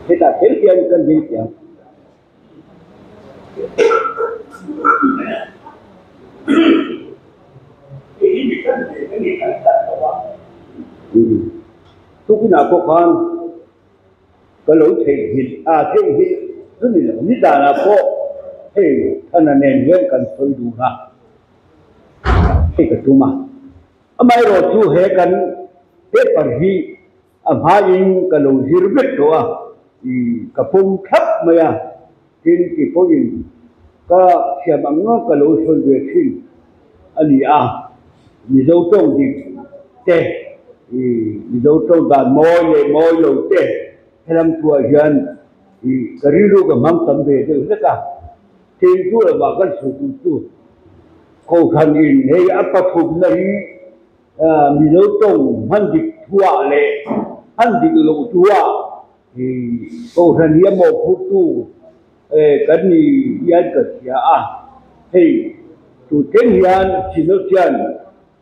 Hetah kher hian kan ding teh ang. Tukinah pawh khan ka lo theihnghilh a, theihnghilh chu ni lo, nizanah pawh hei Thana nen hian kan sawi dun a, hei ka tum a. Amaherawhchu he kan paper hi A hmain ka lo zir vek tawh a, i ka pawm thlap mai a, tin ti pawhin ka thiam ang nga ka lo sawi ve thin a ni a, Mizo tawng dik te, i Mizo tawng dan mawi leh mawi lo te helam thuah hian i ka rilru ka hmang tam ve deuh hlek a, tin chu lamah kan sawi tur chu Kohhran in hei a pathumna hi Mizo tawng hman dik thuah leh hman dik loh thuah Kohhran hi a mawhphurtu kan ni hian ka hria a. Hei tu thleng hian Synod hian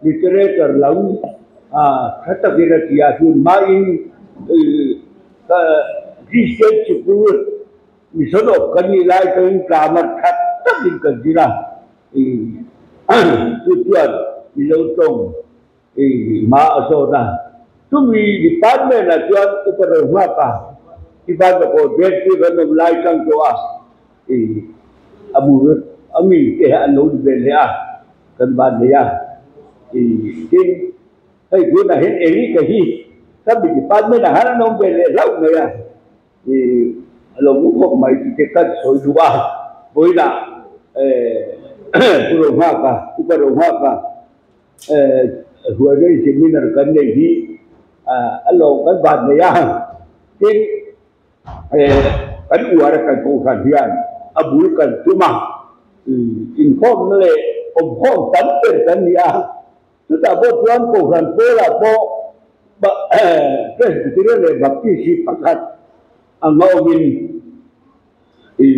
literature lam tha takin a ti a, tun hmain Christian sikul Mission of kan nih lai chuan grammar tha takin kan zir a. Chu chuan Mizo tawng hma a sawn a. Chumi department ah chuan upa ro nghak a, Ivan Bakawr Vengpui kan awm lai chang tawh a, a bul a mi te an lo ni ve leh a, kan van nei a. Tin, hei tunah hian Eric-a hi kan mi department ah khan an awm ve leh hlauh mai a. I a lo mu khawp mai tih te kan sawi duh a, vawiinah Pu Rohmaka, Upa Rohmaka Huairei seminar kan nei hi a lawm kan van nei a, tin kan uar a kan kohhran hian a bul kan tum a, inkhawmna leh awmkhawm tam ber kan ni a. Chutah pawh chuan Kohhran Pawlah pawh Presbyterian leh Baptist hi pakhat anga awmin i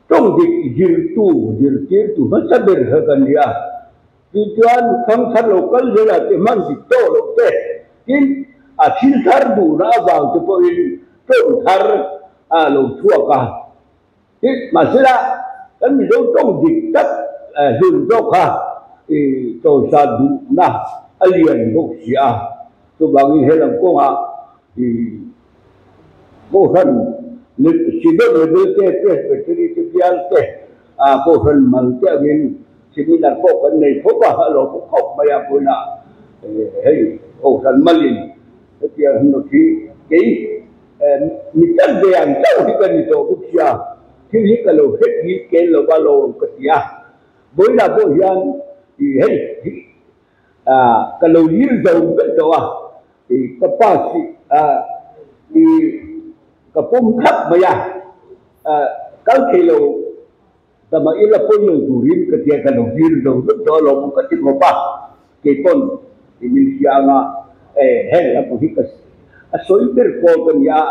tawng dik zirtu, zirtirtu hmasa ber kha kan ni a. Chu chuan thangthar lo kal zelah te hman dik tawh loh te, tin a thil thar duhna avang te pawhin tawng thar a lo chhuak a. Tin, mahsela kan Mizo tawng dik tak hlun zawk kha i tawisa duhna a lian bawk si a, chuvangin helam kawngah i Kohhran Synod level te, Presbytery te bial te, Kohhran mal te angin seminar pawh kan nei khawp a, a lo bawk khawp mai a, vawiinah hei Kohhran malin hetiang hun hi kei Mi tan ve ang chauh hi ka ni tawh bawk sia, thil hi ka lo hret hi kel lo va lo ka ti a. Vawiinah pawh hian i hei hi ka lo yir zo vek tawh a, i ka pass hi i ka pawm thlap mai a, kal thei lo dama ila pawi lo turin ka tia ka lo yir zo vek tawh a lawm ka ti khawp a. Keipawn i min hria anga heng lam hi ka a sawi ber pawl ka ni a,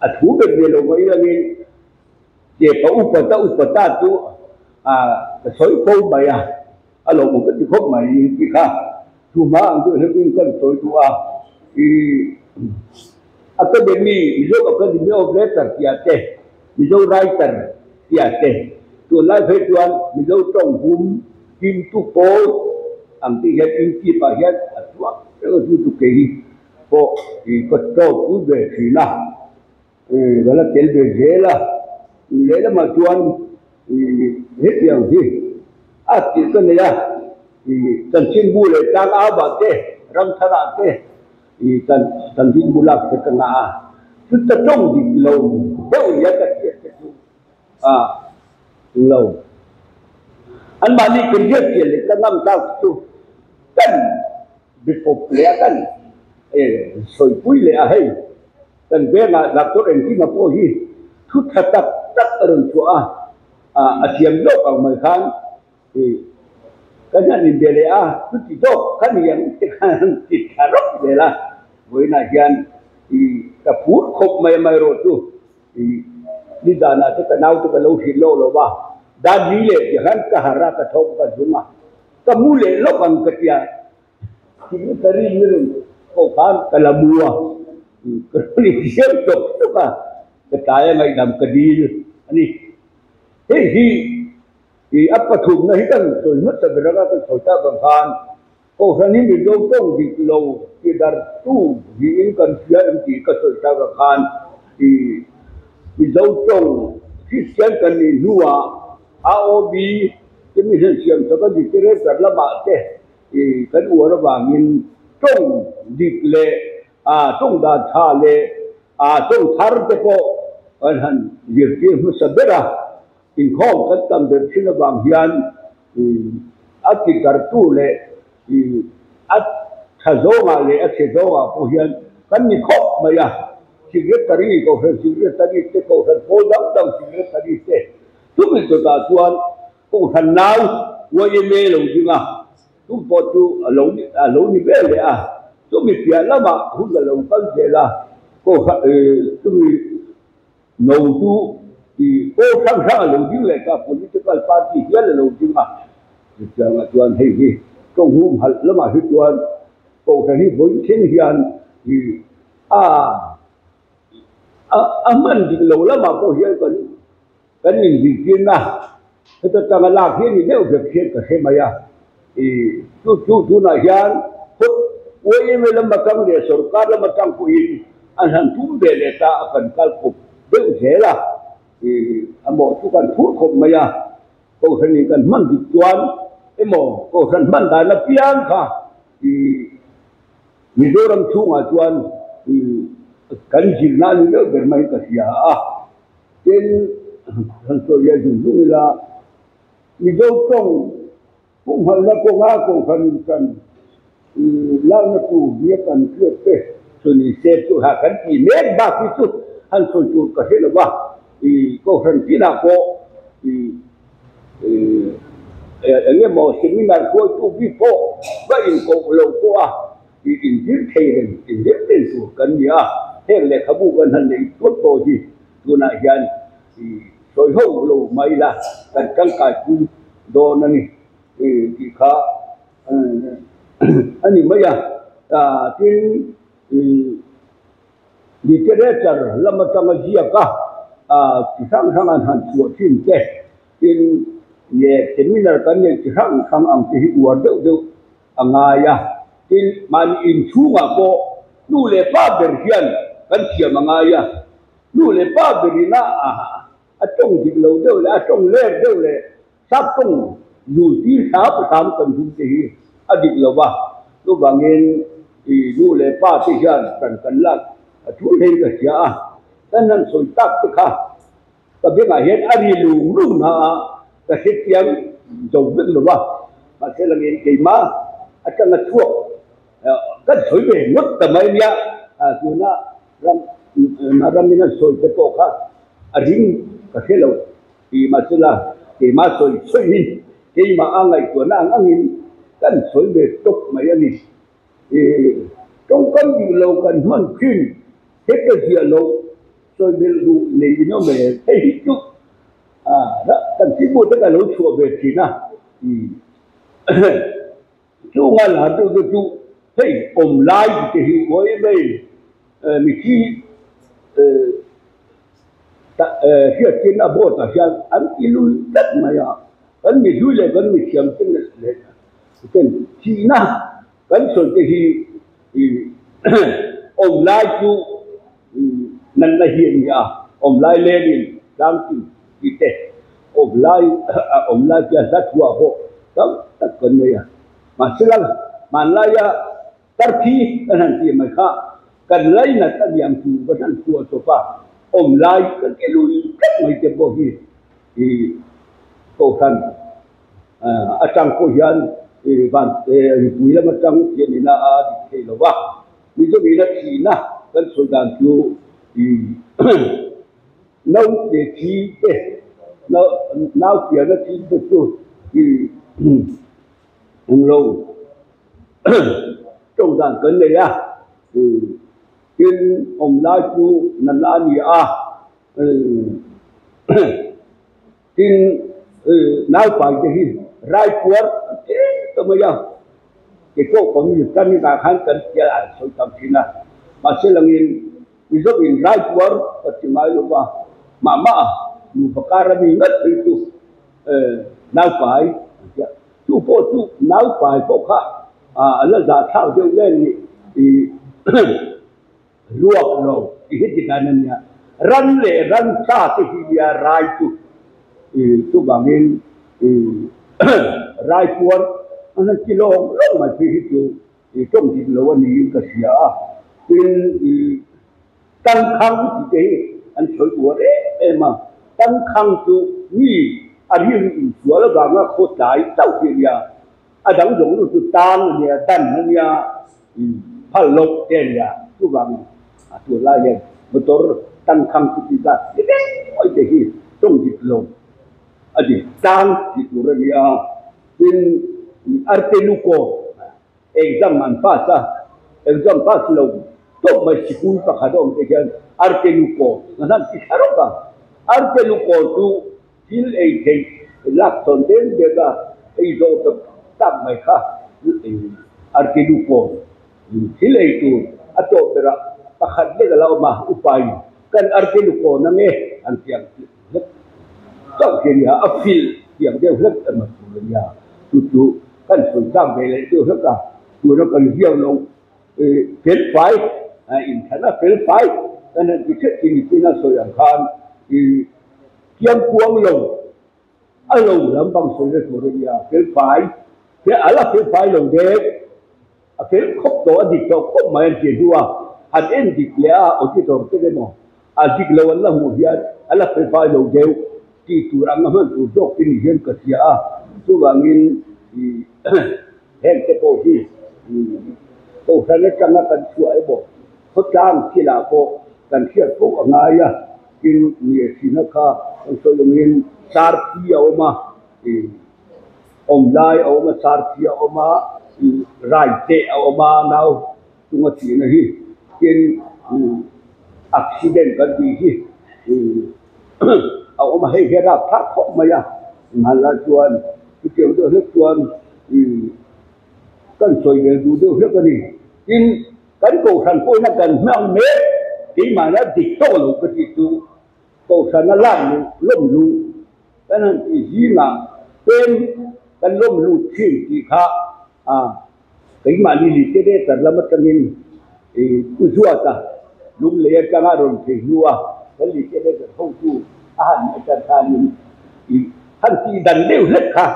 a thu ber ve lo mai langin Chepa upa ta upa ta chu ka sawi fo mai a, a lawmawm ka ti khawp mai tih kha thu hma ang deuh hleuhin kan sawi duh a. I Academy, Mizo Academy of Letter tih ah te, Mizo Writer tih ah te, tunlai phei chuan Mizo tawng hum Kimtu pawl ang tih hian inti pah hian a chhuak reng a, chu chu kei hi pawh i ka tawp pui ve thin a, ka la tel ve zel a, lehlamah chuan i hetiang hi a tih ka nei a, i chanchinbu leh tlang au ah te, ramthar ah te i chanchinbu lak te ka ngah a, chuta tawng dik lo deuh nia ka hriat te chu. A lo. Anmahni ka riat pian leh ka ngam tlak chu kan bikawp leh a kan sawipui leh a hei kan vengah doctor engkima pawh hi thu tha tak tak a rawn chhuah a, a thiam zawk ang mai khan kan han inbe leh a, chuti zawk kha ni ang te khan ti tha rawp zel a, vawiinah hian ka phur khawp mai amaherawh chu. Ni danah te ka naute ka lo hrilh lawk lo va, Daddy leh ti khan ka harh a, ka tho ka zung a, ka mu leh lawk ang ka tia, thing ka rin ni reng pawh khan ka la mu a. Ka rawn insiam tawk tawk a, ka tlai a ngaihdam ka dil a ni. Hei hi i a pathumna hi kan sawi hmasa ber anga kan sawi tak ang khan Kohhran hi Mizo tawng dik lo tidartu niin kan hria em tih ka sawi tak ang khan i Mizo tawng Kristian kan nih hnuah AOB te mi hian siam sak a literature lamah te i kan uar avangin tawng dik leh A tawng dan tha leh a tawng thar te pawh kan han zirtir hmasa ber a, inkhawm kan tam ber thin avang hian a tidartu leh a tha zawngah leh a chhe zawngah pawh hian kan ni khawp mai a. Secretary, Kohhran Secretary te, Kohhran pawl dang dang Secretary te chumi chawtah chuan Kohhran nau YMA lo ding a. Chu pawh chu a lo ni a lo ni vel leh a, chumi piah lamah hun a lo kal zel a, kohhran chumi no chu ih pawl hrang hrang a lo ding leh ta, political party hial a lo ding a, chutiangah chuan hei hi tawng halh lamah hi chuan kohhran hi vawi thleng hian ih a a hman dik lo lamah pawh hian kan Kan inzirtirna heta tanga lak hi a ni deuh vek hian ka hre mai a, i chu chu tunah hian phawt YMA lam atang leh sorkar lam atang pawhin an han tum ve leh ta a kan kal khawp deuh zel a, i a mawh chu kan phur khawp mai a, Kohhranin kan hman dik chuan emaw Kohhran hman dan apiang kha i Mizoram chhungah chuan i kan zirna a ni deuh ber mai ka hria a. Tin, han sawi leh zung zung ila, Mizo tawng pumhalna kawnga Kohhran in kan lakna tur nia kan hriat te chu ni se chu ha kan tih mek bak hi chu han sawi tur ka hre lo va, i Kohhran tinah pawh i eng emaw seminar hruaitu bik pawh va inkoh lo pawh a i inzir thei reng, inzir reng tur kan ni a, heng lehkhabu kan han neih tuat pawh hi tunah hian i sawi ho lo mai ila kan tangkai pui dawn a ni tih kha a ni mai a, tin i literature lam atanga ziak a chi hrang hrang an han chhuah thin te tin leh seminar kan neih chi hrang hrang ang te hi uar deuh deuh a ngai a, tin mahni inchhungah pawh nu leh pa ber hian kan thiam a ngai a, nu leh pa berin a a tawng dik lo deuh leh a tawng ler deuh leh sap tawng zul tir hram hram kan hum te hi a dik lo va, chuvangin i nu leh pa te hian kan kan lak a thu hlein ka hria a, kan han sawi tak te kha Ka bengah hian a ri lung lung hna a, ka hrethiam zo vek lo va, mahse langin keimah atanga chhuak kan sawi ve ngawt ta mai nia, tuna ram ramin an sawi te pawh kha a ring ka hre lo tih mahse la keimah sawi sawiin keimah a ngaihtuahna ang angin kan sawi ve tawp mai a ni. Tawngkam duh lo kan hman thin heta ziah loh. Sawi belh duh nei in awm e, hei hi chu kan thilbu te ka lo chhuah ve thin a, chunga la deuh te chu hei awm lai tih te hi uai mai mithi hriattirna a board ah hian an ti lui tlat mai a, kan mihlui leh kan mithiam te leh ten thihna kan sawi te hi awm lai chu Nanna hi a ni a, awm lai lengin tlangtin tih te, awm lai a awm lai tia hla thuah pawh tam tak kan nei a. Mahse la, hmanlaia tarthi kan han tih mai kha kan lainat a niang chu kan han thuah chawp a, awm lai kan ti lui tlat mai te pawh hi i Kohhran atang pawh hian van mipui lam atang thianina a dik thei lo va. Mizoina thihna kan sawi dan chu i naute thi te, nau piana thi te chu i englo tawng dan kan nei a, tin awm lai chu natna a ni a, tin naupai te hi raipuar an ti ta mai a. Kei pawh ka mi tan inah khan kan tia an sawi tam thin a, mahse langin Mizo in rai puar ka ti ngai lo va, mah mah a nupa kar a mi ngat phei chu nau pai an tia. Chu pawh chu nau pai pawh kha a la zah thlak deuh nge ni i ruak lo tih hi ti dan a nia. Ran leh ransa te hi nia rai chu i chuvangin i rai puar an han ti lawng lawng mai phei hi chu I tawng dik lo a niin ka hria a, tin i tangkhang tih te hi an sawi uar em em a, tangkhang chu mi a rilru insual avanga khaw tlai chauh hi a nia, a dang zawng zawng chu tang a nia, dan a nia, phal loh te a nia, chuvangin a tun lai hian motor tangkhang chu tih zat ti reng mai te hi tawng dik lo a ni, tang tih tur a nia. Tin, Arteluco exam an pass a, exam pass lo tawp mai sikul pakhat a awm te hian Arteluco an han ti thla rawk a. Arteluco chu thil ei theih lak chhawn deng deng a, ei zawh tak tak mai kha Arteluco thil ei tur a tawp berah pakhat lek a la awm a, upain kan Arteluco na nge an ti ang tih. Hlek chauh hi a nia, a fil tiang deuh hlek emaw tur a nia, chu chu kan sawi tlak ve leh deuh hlek a, tuna kan ziak lo fel fai inthlan a fel fai kan han ti thet thin chin a sawi ang khan kiang kuang lo a lo lampang sawina tur a nia, fel fai a la fel fai lo deuh. A fel khawp tawh, a dik tawh khawp mai an ti hnu a, han en dik leh a auditor te emaw a dik lo an la hmuh hian a la fel fai lo deuh tih tur anga hman tur zawk te ni hian ka hria a, chuvangin heng te pawh hi Kohhran atanga kan chhuah emaw khawtlang thilah pawh kan hriat fo a ngai a, tin ni hringa kha kan sawi angin sarthi a awm a. Awm lai a awm a, sarthi a awm a, rai teh a awm a, nau chunga tihna hi tin accident kan tih hi a awm a, hei hi a rapthlak khawp mai a, hmanlai chuan chutiang deuh hlek chuan kan sawi ve duh deuh hlek a ni. Tin, kan kohhran pawhin a kan hmang mek keimahna dik tawh lo ka tih chu kohhrana lak luh lawm luh Kan han tih zingah pen kan lawm lut thin tih kha keimahni literature lam atangin Pu Zuata Lunglei atanga rawn thei hnua kan literature hotu a han atang khanin han tih dan deuh hlek kha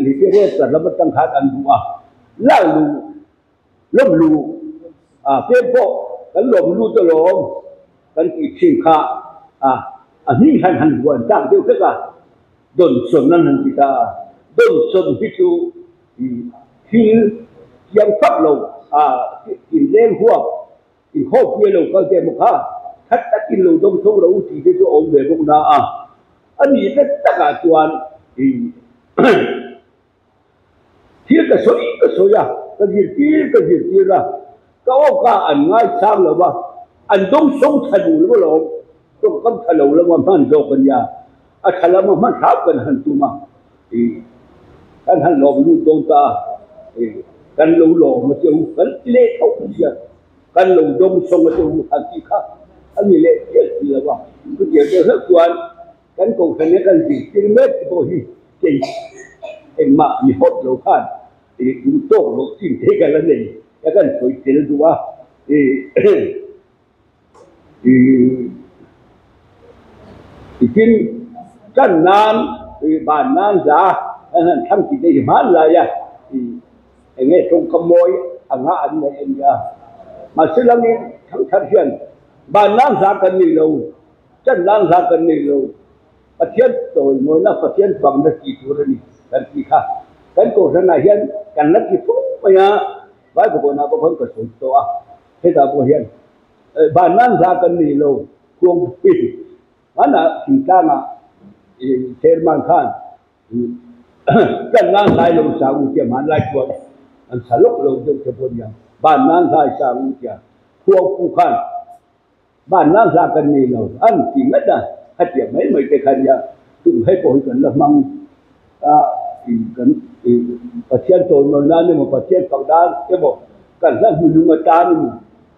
literature lam atang khan an duh a, lak luh Lawm lu a pek pawh kan lawm lut alawm kan tih thin kha a a hming hian han huan tak deuh hlek a, Donson an han ti ta a, Donson hi chu thil chiang fak lo a tin leng huap in haw pui a lo kal te emaw kha that takin lo dawng tho lo tih te chu a awm ve bawk na a, a nih vek takah chuan Thil ka sawi ka sawi a, ka zirtir ka zirtir a, ka awka an ngaisang lo va, an dawng sawng tha duh lo alawm, tawngkam tha lo lama hman zawk a nia, a tha lama hman hram kan han tum a, ih kan han lawm lut dawn ta a, ih kan lo lawm a che u, kan ti leh tho sia, kan lo dawng sawng a che u han tih kha a ni leh chiah si lo va, chutiang deuh hlauh chuan Kan kohhran hi kan zirtir mek te pawh hi kei engmah mi hawt lo khan i duh tawk loh chin te ka la nei a kan sawi tel duh a i i tin tan nan i ban nan hla an han thlang tih te hi hman lai a i eng nge tawngkam mawi anga an ngaih a ni a mahse langin thangthar hian ban nan hla kan nei lo. Chan lang hla kan nei lo. Pathian tawimawina, Pathian fakna tih tur a ni kan tih kha. Kan kohhranah hian kan la ti fo mai a, Bible kawnah pawh khan ka sawi tawh a, hetah pawh hian van nan hla kan nei lo, khuangpui hmanah thingtlangah chairman khan chan nan hlai lo sa u tia hmanlai chuan an sa lawk lo deuh te pawh a nia, van nan hlai sa u tia khuangpu khan Vanna hla kan nei lo an ti ngat a, khatiang mai mai te kha nia tum hei pawh hi kan la hmang a, kan Pathian tawnnawi nan emaw Pathian fak dan emaw kan hla hnunung atan emaw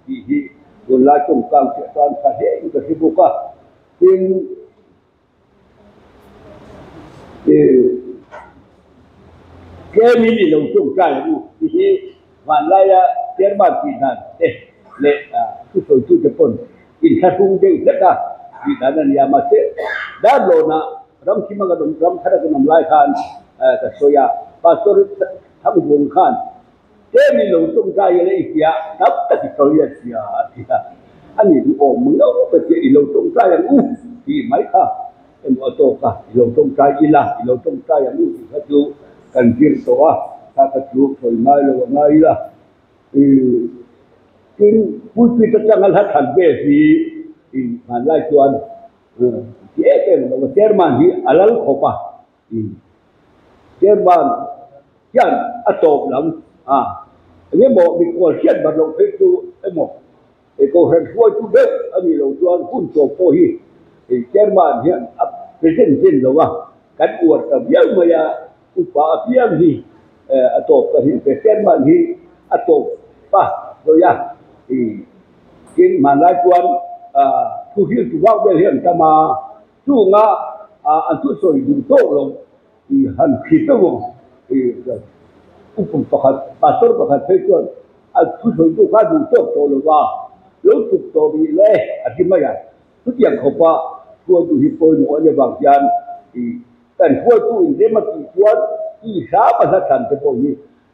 tih hi Tunlai tawngkang chiah chuan tha hle in ka hre bawk a, tin tlemin i lo tawngtai ang u tih hi hmanlaia chairman tih dan te leh thusawitute pawn inthlahrung deuh hlek a tih dan a ni a, mahse Darlawnah ramthim a kan awm ramthar a kan awm lai khan ka sawi a, Pastor Thangvung khan Tlem in lo tawngtai ila i tia tam tak i sawi a tia a ti a, a ni duh awm lo ka tia i lo tawngtai ang u tih mai kha emaw a tawk a, i lo tawngtai ila i lo tawngtai ang u tih kha chu kan zir tawh a, kha kha chu sawi ngai lo a ngai ila i tin pulpit atanga hla thlan vel hi i hmanlai chuan ti em em lo a, chairman hi a lal khawp a. Chairman hian a tawp lam a, eng emaw mikhual hriat bat loh phei chu emaw kohhran hruaitu deuh a nih loh chuan hun tawp pawh hi Chairman hian a present zin lo a, kan uar ta viau mai a, upa apiang hi a tawp ka hrilh ve. Chairman hi a tawp pa sawi a, tin hmanlai chuan thu hriltu vak vel hi an tam a. Chunga an thusawi duh tawk lo i han thli deuh ang i upa pakhat, pastor pakhat phei chuan a thusawi tu kha duh tawk tawh lo va, lo tuk tawh rih le a ti mai a. Chutiang khawpa hruaitu hi pawimawh a ni avang hian i kan hruaitu inrem a tih chuan i hram a hla thlan te pawh hi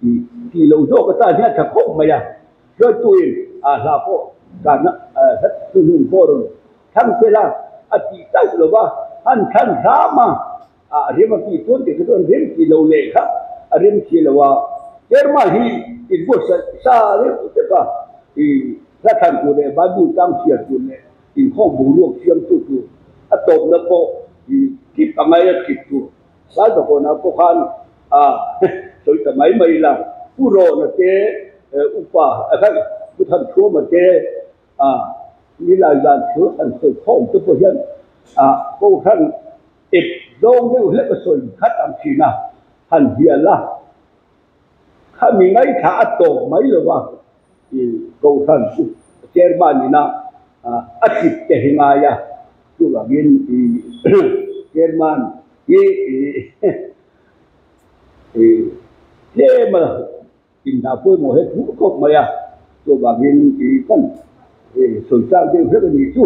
i tih lo zawk atan hian a tha khawp mai a. Hruaituin a hla pawh tana hla thuhnun pawh rawn Thlang sela a tih chauh lo va, han thlan hram a, a rem a tih chuan tih kha chuan rem tih lo leh kha a rem si lo a. Terma hi inbuatsaih sa reuh vek a, i hla thlan tur leh Bible tang chhiar tur leh inkhawm boruak siamtu tur a tawpna pawh i tip a ngai a tip tur. Lalbakawna pawh khan a sawi ta mai mai la, Pu Rawna te upa Pu Thanchhuama te A nilai zan chu an sawi khawm te pawh hian a kohhran ep zawng deuh hlek a sawi khat ang thin a, han hial a, khami ngaithla a tawp mai lo va, i kohhran chu chairman ina a tlip te hi ngai a, chuvangin i chairman hi i tlem a. Inhna pawimawh he thu khawp mai a, chuvangin i kan sawi chak deuh hlek a nih chu.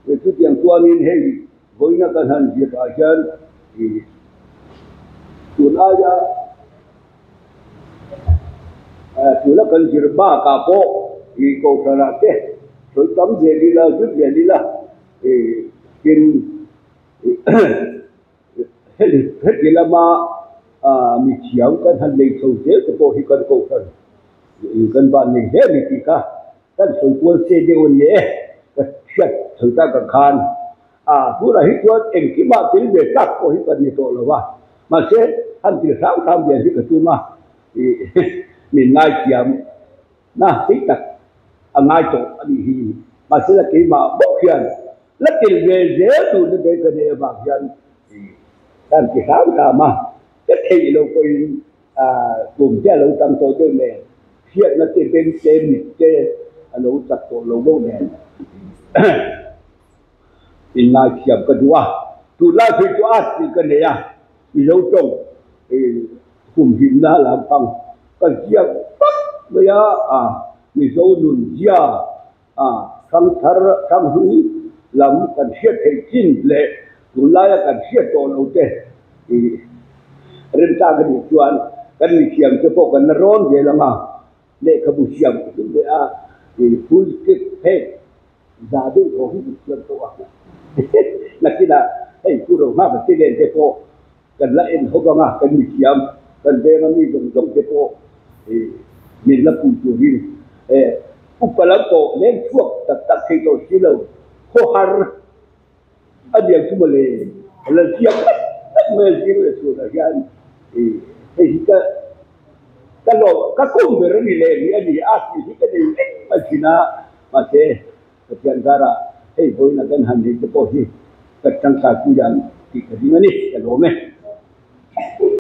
Chutiang chuanin hei vawiina kan han zir ah hian i tun aia tuna kan zir bakah pawh i kohhran ah te sawi tam zel ila, zir zel ila i tin Heti lama mi thiam kan han nei chho zel te pawh hi kan kohhran kan van nei hle a ni tih kha kan sawi kual che deuh a ni e. Ka hriat chho tak ang khan a tunah hi chuan engkimah tel ve tak pawh hi kan ni tawh lo va, mahse han til hram hram vel hi ka tum a, min ngaithiam na sei tak a ngai tawh a nih hi. Mahse la keimah bawk hian La tel ve zel duhna te ka neih avang hian kan ti hram hram a, ka theih loh pawhin kum te a lo tam tawh deuh nen, hriatna te beng te mit te a lo chak tawh lo bawk nen inngaithiam ka duh a. Tunlai phei chu at tih ka nei a, Mizo tawng humhimna lampang ka ziak vak mai a, Mizo nun zia A thangthar thanghlui lam kan hriat theih chin leh tunlaia kan hriat tawh lo te i remchang a nih chuan kan mithiam te pawh kan la rawn zel ang a, lehkhabu siam ka tum ve a, i full script phek za deuh thaw hi kan siam tawh a, nakinah hei Pu Rohmaka te nen te pawh Kan la en ho vang a, kan mithiam, kan venga mi zawng zawng te pawh min la pui turin upa lam pawh leng chhuak tak tak thei tawh si lo, khawhar a niang chu mawle, a la ziak tak tak mai a zir leh chhuanah hian hei hi ka ka lawm ka kum ber a ni leh ni a ni a tih hi ka nei reng mai thin a, mahse Pathian zarah hei vawiin a kan han nei te pawh hi ka tangkai pui ang tih ka ding a ni, ka lawm e.